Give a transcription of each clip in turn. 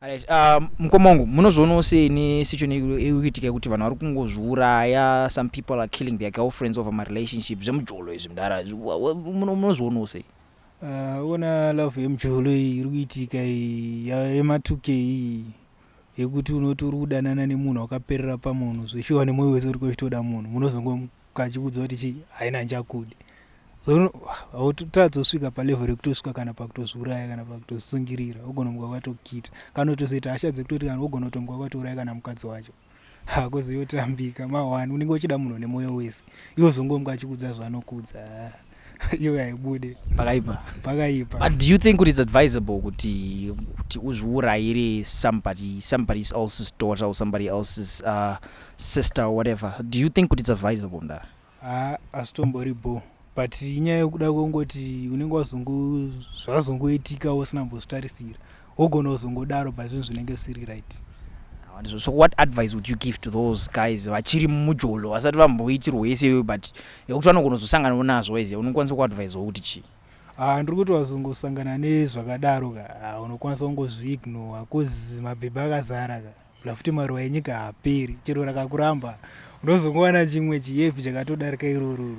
Alright, mukoma wangu, munozvionawo sei nesituation iri kuitika yekuti vanhu vari kungozviuraya? Some people are killing their girlfriends over marelationship, zvemujolo izvi, mudara? Munozvionawo sei? Ona, love yemujolo iyi iri kuitika iyi yema2K iyi, yekuti unoti uri kudanana nemunhu wakaperera pamunhu zveshuwa nemwoyo wese, uri kuchitoda munhu, munozongokachikudza kuti chi haina nchakudi. So hautadzosvika palevel rekutosvika kana pakutozviuraya kana pakutozvisungirira. Ugona muka wakatokita kana kutozoita hasha dzekutoti kana ugona kutomuka wakatouraya kana mukadzi wacho, hakuzoyotambika ma1. Unenge uchida munhu nemwoyo wese, iwe uzongomuka achikudza zvaanokudza, iwe haibude. Pakaipa. Pakaipa. But do you think kuti it's advisable kuti uzviurayire somebody else's daughter or somebody else's sister or whatever? Do you think kuti it's advisable, mudara? Ha, hazvitombori bo, but inyaya yekuda kungoti unenge wazongo zvazongoitika usina kumbozvitarisira, wogona kuzongodaro, but zvinhu zvinenge zvisiri right. Ndizvo. So what advice would you give to those guys vachiri mumujolo, vasati vamboitirwa yese, but yekuti vanogona kuzosanganawo nazvo? Waiziva, unokwanisa kuadvisawo kuti chii? Ah, ndiri kuti wazongosangana nezvakadaro ka, ah, unokwanisa kungozviignore, 'cause mabhebhi akazara ka. Bla futi maruva enyika haaperi, chero rakakuramba unozongowana chimwe chihepi chakatodarika irororo.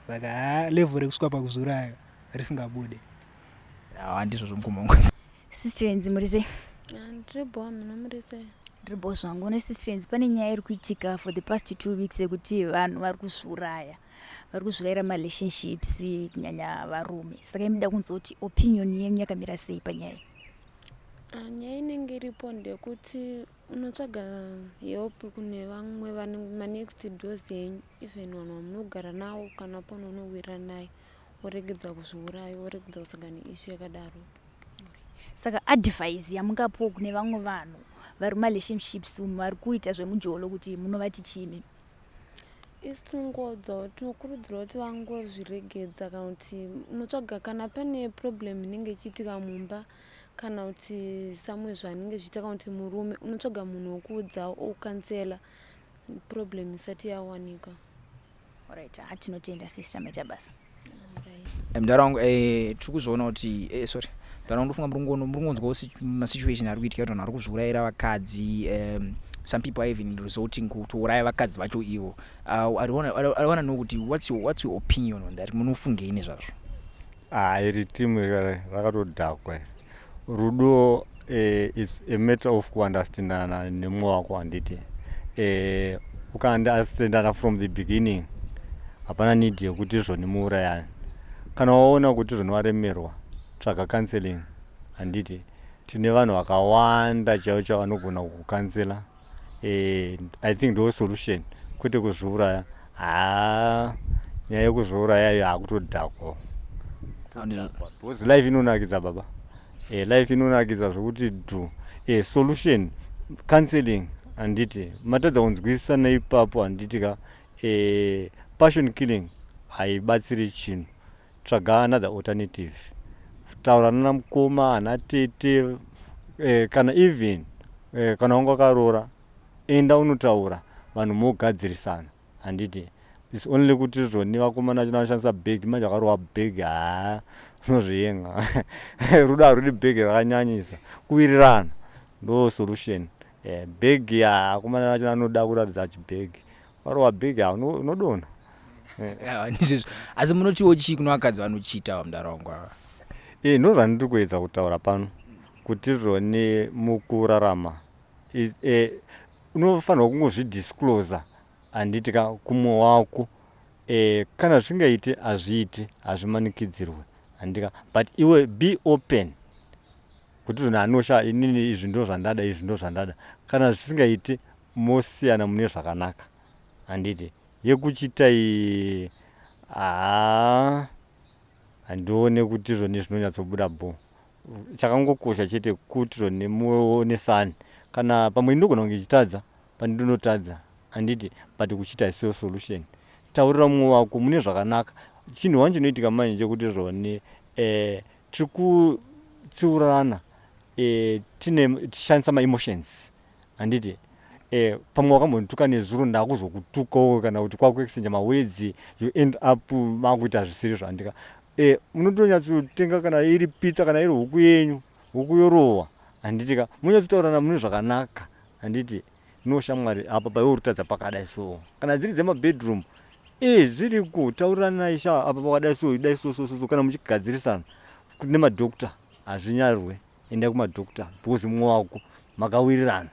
Saka ha, level rekusvika pakuzviuraya risingabude. Handizvo zvomukoma wangu. Sistrens, muri sei? Ndiri bho, mina muri sei? Ndiri bho zvangu. Nesistrens, pane nyaya iri kuitika for the past 2 weeks yekuti vanhu vari kuzviuraya, vari kuzviurayira marelationships, kunyanya varume. Saka imoda kunzwa kuti opinion yenyu yakamira sei panyaya iyi. Ah, nyaya inenge iripo ndeyekuti unotsvaga help kune vamwe manext doors enyu, even vanhu vamunogara navo, kana pane unowirira naye, woregedza kuzviuraya, woregedza kusangana neissue yakadaro. Saka advice yamungapiwa kune vamwe vanhu vari mumarelationships umu, vari kuita zvemujolo, kuti munovati chii? Isi tinongodza, tinokurudzira kuti vangozviregedza, kana kuti unotsvaga kana pane problem inenge ichiitika mumba, kana kuti samwe zvanenge zvichiita, kana kuti murume, unotsvaga munhu wekuudza oucounsela problem isati yawanika. Alright, hatinotenda sister, maita basa. Mudara wangu, tiri kuzviona kuti sorry, mudara wangu, ndofunga muri kungonzwawo masituation ari kuitika kuti vanhu vari kuzviurayira vakadzi. Some people are even resorting kutouraya vakadzi vacho ivo. I wanna know kuti what's your opinion on that? Munofungei nezvazvo? Ah, iri timu rakatodhakwa iri. Rudo is a matter of kuunderstandana nemumwe wako, handiti? Ukaunderstandana from the beginning, hapana need yekuti zvoni muurayani. Kana waona kuti zvoni waremerwa, tsvaga counseling, handiti? Tine vanhu vakawanda chaivo chaivo vanogona kukucounsela. I think ndo solution, kwete kuzviuraya. Haa, nyaya yekuzviuraya iyo hakutodhakwa, because life inonakidza baba. Life inonakidza zvokuti dhu. Solution counseling, handiti? Matadza kunzwisisa neipapo, handiti ka? Passion killing haibatsiri chinhu. Tsvaga another alternative, taura nana mukoma, ana tete, kana even kana wanga wakaroora, enda unotaura, vanhu mogadzirisana, handiti? It's only kuti zvoni vakomana vachona vanoshandisa bhegi manje, vakarova bhegi, haa, unozviyenga. Rudo harudi bhegi rakanyanyisa, kuwirirana ndo solution. Bhegi, akomana vacho vanoda kuratidza chibhegi, ukarova bhegi unodonha. Ndizvizvo. Asi munotiwo chii kuno vakadzi vanochita, mudara wangu, ava? Ndo zvandiri kuedza kutaura pano kuti zvoni mukurarama unofanirwa kungozvidisclosa, handiti ka, kumwe wako. Kana zvisingaiti, hazviiti, hazvimanikidzirwe, handika? But iwe be open kuti zvoni anosha, inini izvi ndo zvandada, izvi ndo zvandada. Kana zvisingaiti, mosiyana mune zvakanaka, handiti? Yekuchitai, haa, handione kuti zvoni zvinonyatsobuda bo. Chakangokosha chete kuti zvoni muonesane. Kana pamwe ndinogona kunge ichitadza, pandinotadza, handiti? But kuchita isiyo solution. Taurira mumwe wako mune zvakanaka. Chinhu wani chinoitika manje chekuti zvoni tiri kutsiurana, tine tichishandisa maemotions, handiti? Pamwe wakambondituka nezuro, ndakuzokutukawo, kana kuti kwakuexchange mawords, you end up makuita zvisiri zvandika. Munotonyatsotenga kana iri pizza, kana iri huku yenyu, huku yorohwa. Handiti ka munyatsotaurana mune zvakanaka. Handiti no shamwari, apa paiwe uri kutadza pakadai so. Kana dziri dzemabedroom, eh, zviriko, tauranai sha, apa pakadai so, idai so so so so. Kana muchigadzirisana nemadoctor, hazvinyarwe, endai kumadoctor because mumwe wako makawirirana.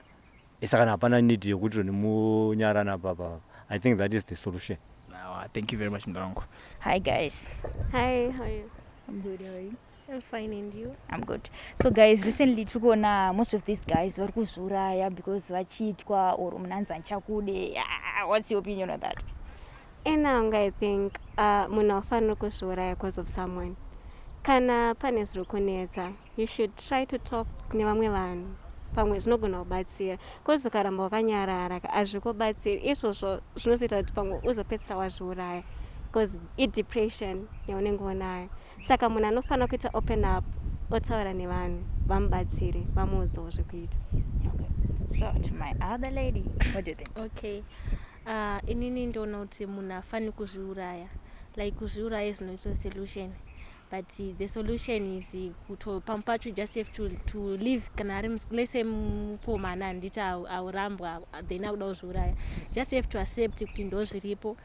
Saka kana hapana need yekuti munyarana papa. I think that is the solution. Thank you very much, mndarangu. Hi guys. Hi, how are you? I'm good, how are you? I'm fine, and you? I'm good. So guys, recently tikuona most of these guys vari kuzviuraya because vachiitwa or munhu anzi handichakude. Ah, what's your opinion on that? Enanga, I think munhu haufaniri kuzviuraya because of someone. Kana pane zviri kunetsa, you should try to talk nevamwe vanhu, pamwe zvinogona kubatsira, cause ukaramba wakanyarara hazvikubatsiri. Izvozvo zvinozoita kuti pamwe uzopedzisira wazviuraya, because idepression yaunenge unayo. Saka munhu anofanira kuita open up, otaura nevanhu, vamubatsire, vamuudzewo zvekuita. Okay. So to my other lady, what do you think? Okay, inini ndoona kuti munhu hafaniri kuzviuraya. Like, kuzviuraya is not a solution, but the solution is kuto pamwe pacho you just have to live. Kana ari let's say mukomana, handiti, aurambwa, then akuda kuzviuraya, just have to accept kuti ndo zviripo,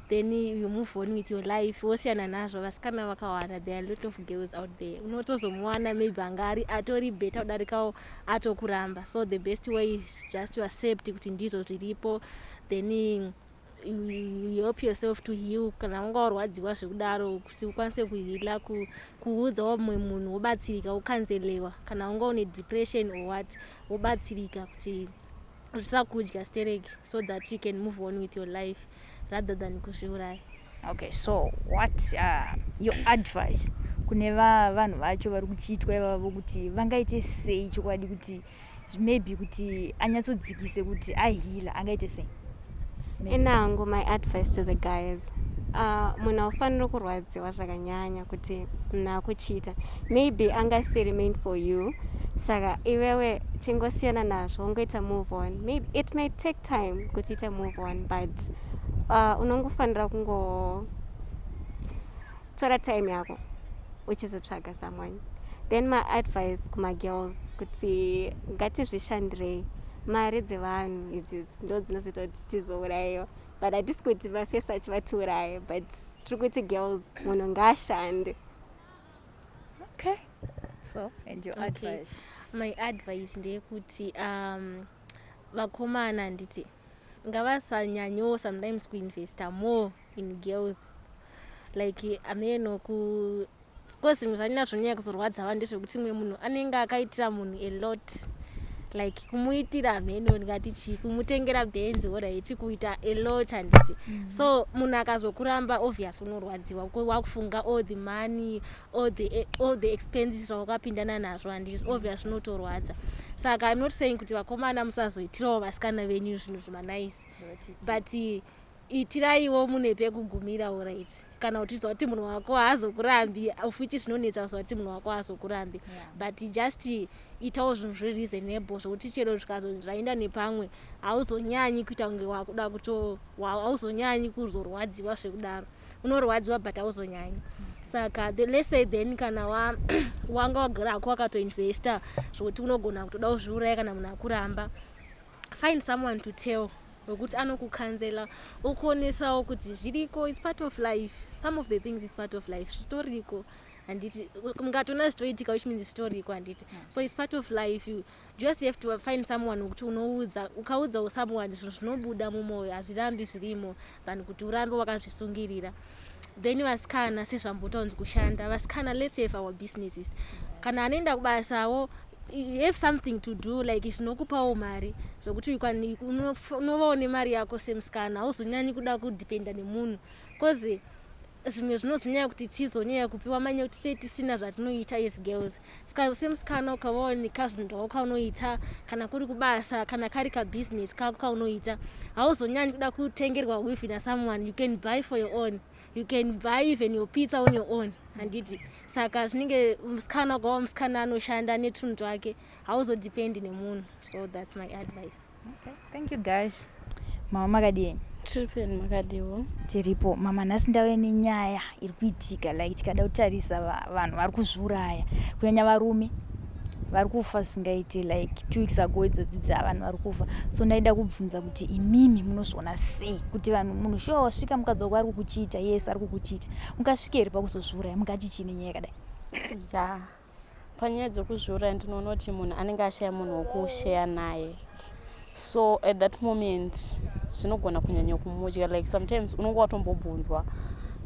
then you move on with your life, wosiyana nazvo. Vasikana vakawanda, there are a lot of girls out there. Unotozomuwana maybe anga ari atori better kudarikawo atokuramba. So the best way is just to accept kuti ndizvo zviripo, then you help yourself to heal. Kana wanga warwadziwa zvekudaro, kuti ukwanise kuheala, kuudzawo mumwe munhu, wobatsirika, wocounselewa. Kana wanga une depression or what, wobatsirika kuti zvisakudya stereki, so that you can move on with your life rather than kuzviuraya. Okay, so what your advice kune vanhu vacho vari kuchiitwa ivavo, kuti vangaite sei chokwadi, kuti maybe kuti anyatsodzikise, kuti aheala, angaite sei? Enangu, my advice to the guys, munhu haufaniri kurwadziwa zvakanyanya kuti munhu akuchita. Maybe angasiri meant for you, saka iwewe chingosiyana nazvo, ungoita move on. Maybe it may take time kuti ite move on, but unongofanira kungotora time yako uchizotsvaga someone. Then my advice kumagirls kuti ngatizvishandirei. Mari dzevanhu idzidzi ndo dzinozoita kuti tizourayiwa, but hatisi kuti mafesi achivatiuraye, but tiri kuti girls, munhu ngaashande. Okay, so and your advice? My advice ndeyekuti vakomana, handiti, ngavasanyanyawo sometimes kuinvesta more in girls. Like, ameno ku because zvinhu zvanyanya zvonyanya kuzorwadza vanhu ndezvekuti mumwe munhu anenge akaitira munhu a lot, like kumuitira, mheno ndingati chii, kumutengera Benz, alright, kuita a lot, handiti? So munhu akazokuramba, obvious unorwadziwa, wakufunga all the money, all the expenses zvawakapindana nazvo, handiti? Obvious unotorwadza. Saka I'm not saying kuti vakomana musazoitirawo vasikana venyu zvinhu zvimanice, but itiraiwo mune pekugumira, alright? Kana uchiziva kuti munhu wako haazokurambi, ufuti zvinonetsa kuziva kuti munhu wako haazokurambi, but just itawo zvinhu zviri reasonable, zvokuti chero zvikazo zvaenda nepamwe, hauzonyanyi kuita kunge wakuda kuto hauzonyanyi kuzorwadziwa zvekudaro. Unorwadziwa, but hauzonyanyi. Saka let's say then kana wanga wagara hako, wakatoinvesta zvokuti unogona kutoda kuzviuraya kana munhu akuramba, find someone to tell, wekuti anokucounsela, okuonesawo kuti zviriko, it's part of life. Some of the things, it's part of life, zvitoriko, handiti? Mungatoona zvitoitika, which means zvitoriko, handiti? So it's part of life. You just have to find someone wekuti unoudza. Ukaudzawo someone, zvinhu zvinobuda mumwoyo, hazvirambi zvirimo, than kuti urambe wakazvisungirira. Then vasikana, sezvambotaunzi kushanda, vasikana, let's have our businesses. Kana anoenda kubasawo, you have something to do, like zvinokupawo mari, zvokuti unovawo nemari yako semusikana, hauzonyanyi kuda kudependa nemunhu, cause zvimwe zvinozonyanya kuti tizonyanya kupiwa manye kuti tei tisina zvatinoita as girls. Saka semusikana ukavawo nekazvinhu zvako kaunoita, kana kuri kubasa, kana kari kabusiness kako kaunoita, hauzonyanyi kuda kutengerwa with nasomeone. You can buy for your own, you can buy even your pizza on your own, handiti? Saka zvinenge musikana, ukava musikana anoshanda netunhu twake, hauzodependi nemunhu. So that's my advice. Okay, thank you guys. Mama, makadini? Tiri peni, makadiwo? Tiripo, mama. Nhasi ndauya nenyaya iri kuitika, like tikada kutarisa vanhu vari kuzviuraya, kunyanya varume. Vari kufa zvisingaiti, like 2 weeks ago idzodzi dzavanhu vari kufa. So ndaida kubvunza kuti imimi munozviona sei kuti vanhu, munhu shuwa wasvika mukadzi wako ari kukucheata, yes, ari kukucheata, ungasvike here pakuzozviuraya? Mungati chii nenyaya yakadai? Ya, panyaya dzekuzviuraya, ndinoona kuti munhu anenge ashaya munhu wekushare naye. So at that moment zvinogona kunyanya kumudya. Like sometimes unonge watombobvunzwa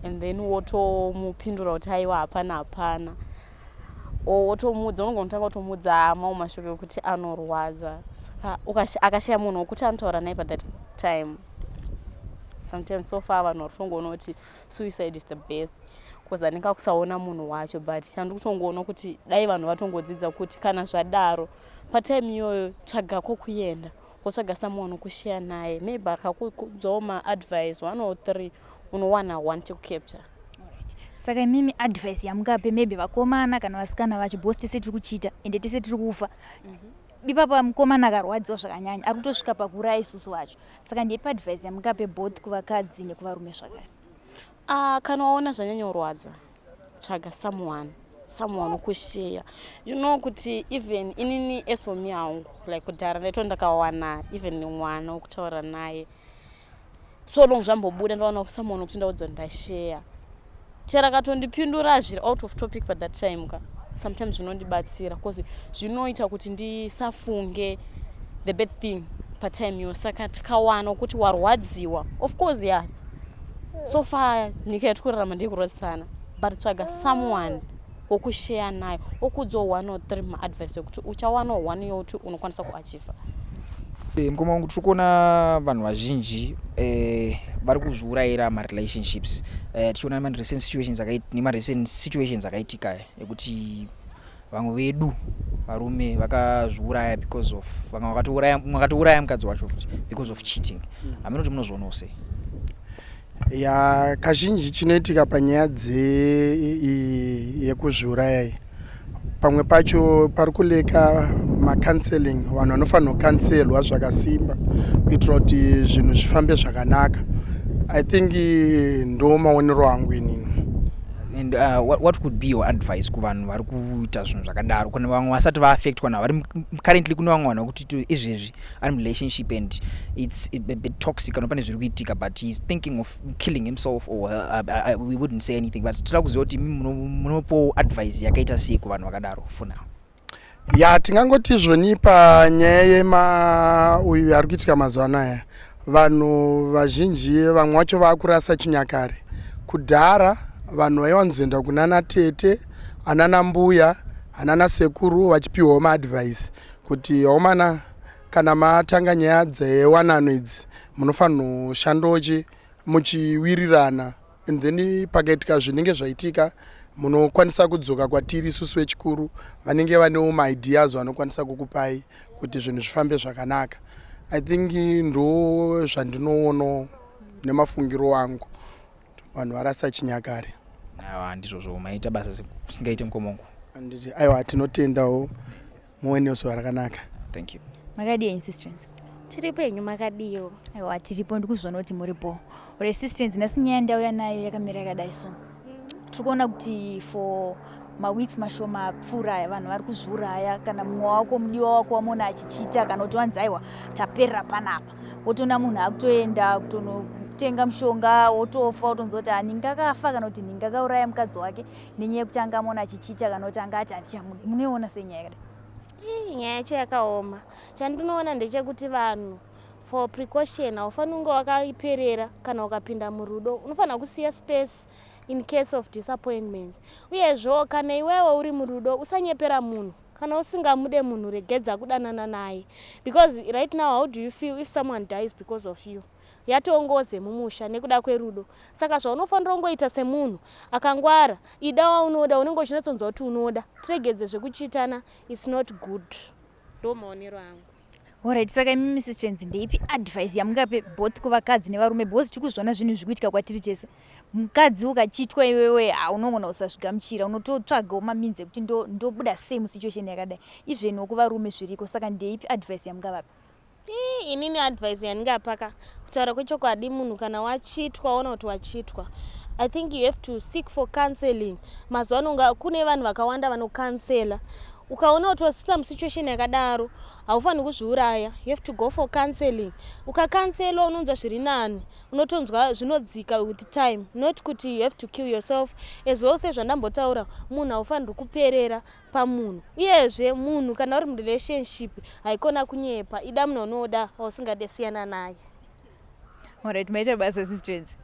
and then wotomupindura kuti aiwa, hapana, hapana, or wotomuudza, unogona kutanga kutomuudza mamwe mashoko ekuti anorwadza. Saka akashaya munhu wekuti anotaura naye pathat time, sometimes so far vanhu vari kutongoona kuti suicide is the best because anenge akusaona munhu wacho. But chandiri kutongoona kuti dai vanhu vatongodzidza kuti kana zvadaro, patime iyoyo tsvaga kwokuenda, wotsvaga someone wekushare naye. Maybe akakudzawo maadvice one or three, unowana one chekucapture. Saka imimi advice yamungape maybe vakomana kana vasikana vacho, because tese tiri kucheata ende tese tiri kufa ipapa, mukomana akarwadziwa zvakanyanya ari kutosvika pakuuraya isusu vacho, saka ndeipi advice yamungape both kuvakadzi nekuvarume zvakare? Ah, kana waona zvanyanyorwadza, tsvaga someone wekushare. You know kuti even inini, as for me hangu, like kudhara ndaito ndakawana even mwana wekutaura naye. So long zvambobuda, ndawana someone wekuti ndaudza kuti ndashare, chero akatondipindura zviri out of topic pa that time ka, sometimes zvinondibatsira because zvinoita kuti ndisafunge the bad thing patime iyo. Saka tikawana kuti warwadziwa, of course, yeah, so far nyika yatiri kurarama ndeyekurwadzisana, but tsvaga someone wokushare nayo, wokudzawo one or three maadvice ekuti uchawanawo one yokuti unokwanisa kuachieva. Mukoma wangu, tiri kuona vanhu vazhinji vari kuzviurayira marelationships. Tichiona nemarecent situations akaitika ekuti vamwe vedu varume vakazviuraya because of vamwe vakatouraya mukadzi wacho futi because of cheating. Hameno kuti munozvionawo sei? Ya, kazhinji chinoitika panyaya yekuzviuraya iyi, pamwe pacho pari kulacka macounseling. Vanhu vanofanira kucounselwa zvakasimba kuitira kuti zvinhu zvifambe zvakanaka. I think ndo maonero angu inini. And what could be your advice kuvanhu vari kuita zvinhu zvakadaro, kune vamwe vasati vaaffectwa navo vari currently? Kune vamwe vanhu vakuti izvezvi ari murelationship and it's a bit toxic, kana pane zviri kuitika, but he's thinking of killing himself or we wouldn't say anything, but toda kuziva kuti imi munopawo advice yakaita sei kuvanhu vakadaro for now? Ya, tingangoti zvoni panyaya yema uyu ari kuitika mazuva anaya, vanhu vazhinji vamwe vacho vaakurasa chinyakare. Kudhara vanhu vaiwanzoenda kunana tete, anana mbuya, anana sekuru, vachipiwawo maadvice kuti aomana, kana matanga nyaya dzewanano idzi, munofanira kushandochi muchiwirirana, and then pakaitika zvinenge zvaitika, munokwanisa kudzoka kwatiri isusu vechikuru, vanenge vanewo maideas vanokwanisa kukupai kuti zvinhu zvifambe zvakanaka. I think ndo zvandinoono nemafungiro angu, vanhu varasa chinyakare. Aiwa, ndizvozvo, maita basa singaite, mukoma wangu. Anditi, aiwa, tinotendawo, muve nezuva rakanaka. Thank you. Makadii henyu, sisters? Tiri penyu, makadiyo? Aiwa, tiripo, ndikuzviona kuti muripo. Resistance, nhasi nyaya ndauya nayo yakamira yakadai. So tiri kuona kuti for maweeks mashoma apfuura aya, vanhu vari kuzviuraya. Kana mumwe wako, mudiwa wako, wamuona achicheata, kana kuti wanzi aiwa, taperera panapa, wotoona munhu akutoenda kutonotenga mushonga, wotofa, wotonzwa kuti haningi akafa, kana kuti nhingi akauraya mukadzi wake nenyaya yekuti anga amuona achicheata, kana kuti anga ati handichamudi. Munoiona sei nyaya yakadai? Ii, nyaya yacho yakaoma. Chandinoona ndechekuti vanhu, for precaution, haufaniri kunge wakaiperera. Kana ukapinda murudo, unofanira kusiya space in case of disappointment. Uyezvo kana iwewe uri murudo, usanyepera munhu. Kana usingamude munhu, regedza kudanana naye, because right now, how do you feel if someone dies because of you? Yatongoze mumusha nekuda kwerudo. Saka zvaunofanira kungoita semunhu akangwara, ida waunoda, unenge uchinyatsonzwa kuti unoda. Tiregedze zvekucheatana, it's not good. Ndo maonero angu. Alright, saka imi, Mrs Chenzi, ndeipi advice yamungape both kuvakadzi nevarume? Because tiri kuzviona zvinhu zviri kuitika kwatiri tese. Mukadzi ukacheatwa iwewe, haunogona kusazvigamuchira, unototsvagawo mameans ekuti ndobuda sei musituation yakadai. Izveniwo kuvarume zviriko. Saka ndeipi advice yamungavape? Ii, inini advice yandingapaka, kutaura kwechokwadi, munhu kana wacheatwa, waona kuti wacheatwa, I think you have to seek for counseling. Mazuva ano kune vanhu vakawanda vanocounsela. Ukaona kuti wasvika musituation yakadaro, haufaniri kuzviuraya. You have to go for counseling. Ukakanselwa unonzwa zviri nani, unotonzwa zvinodzika with time, not kuti you have to kill yourself. As well, sezvandambotaura, munhu haufaniri kuperera pamunhu. Uyezve munhu kana uri murelationship, haikona kunyepa. Ida munhu unoda, wausingade siyana naye. Alright, maita basa, sisters.